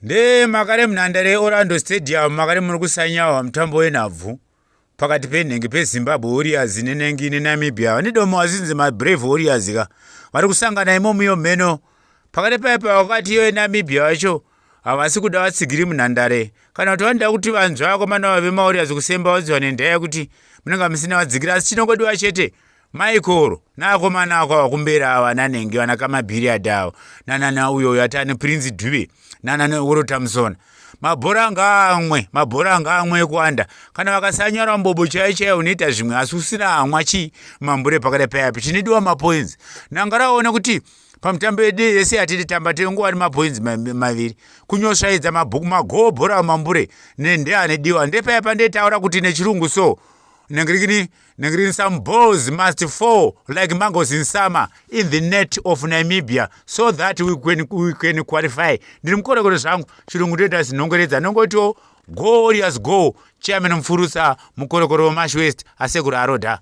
Ndemakare munhandare yeOrlando Stadium makare muri kusanyawa mutambo wenhabvu pakati penhengi peZimbabwe Warriors nenengi neNamibia. Vane domo vazinzi maBrave Warriors ka vari kusangana imomo iyo mheno. Pakati paipa wakati iyo yeNamibia vacho havasi kuda vatsigiri munhandare kana kuti vanoda kuti vanzwa vakomana vemaWarriors kusemba vadziwa nendaa yekuti munenge musina vatsigiri, asi chinongodiwa chete Michael naakomana ako ava kumberi ava nanenge vana kamabhiriyadhi avo nanana uyo uyo atani Prince Dube nanana Oro Tamson, mabhora ngaamwe, mabhora ngaamwe ekuwanda. Kana vakasanyara mbobo chaiyo chaiyo unoita zvimwe, asi usina amwa chii mambure pakada payapi. Chinodiwa mapoints. Nangaraone kuti pamutambo yedu yese yatiri tamba tinongova nemapoints maviri. Kunyosvaidza mabhuku magoo bhora mambure nende anediwa ndepaya pandetaura kuti nechirungu so nengirikini nengirikini, some balls must fall like mangoes in summer in the net of Namibia so that we can qualify. Ndiri mukorekore zvangu, chirungu ndoita zinongeredza nongotiwo, go Warriors go! Chairman Mufurutsa, mukorokoro weMash West, asekuru arodha.